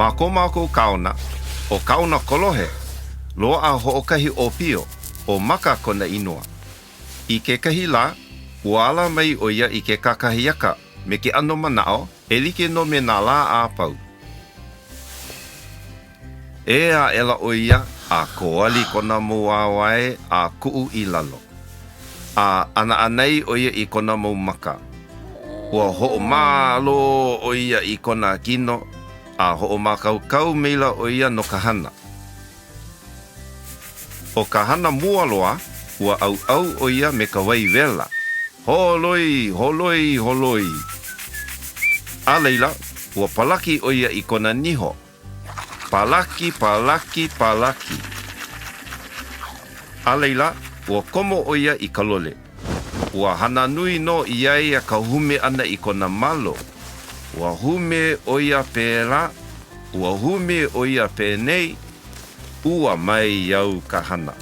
Ma ko mākou kaona, ʻo Kaona Kolohe, loaʻa hoʻokahi ʻōpio, ʻo Maka kona inoa. I kekahi lā, ua ala mai ʻo ia i ke kakahiaka me ke ʻano manaʻo e like nō me nā lā a pau. Ē aʻela ʻo ia a koali kona mau wāwae a kuʻu i lalo. A ʻānaʻanai ʻo ia i kona mau maka. Ua hoʻomālō ʻo ia i kona kino a hoʻomākaukau maila ʻo ia no ka hana. ʻO ka hana mua loa, ua ʻauʻau ʻo ia me ka wai wela. Holoi, holoi, holoi. A laila, ua palaki ʻo ia i kona niho. Palaki, palaki, palaki. A laila, ua komo ʻo ia i ka lole. Ua hana nui nō iā ia ka hume ʻana i kona malo. Ua hume ʻo ia pēlā, ua hume ʻo ia penei, ua maiau ka hana.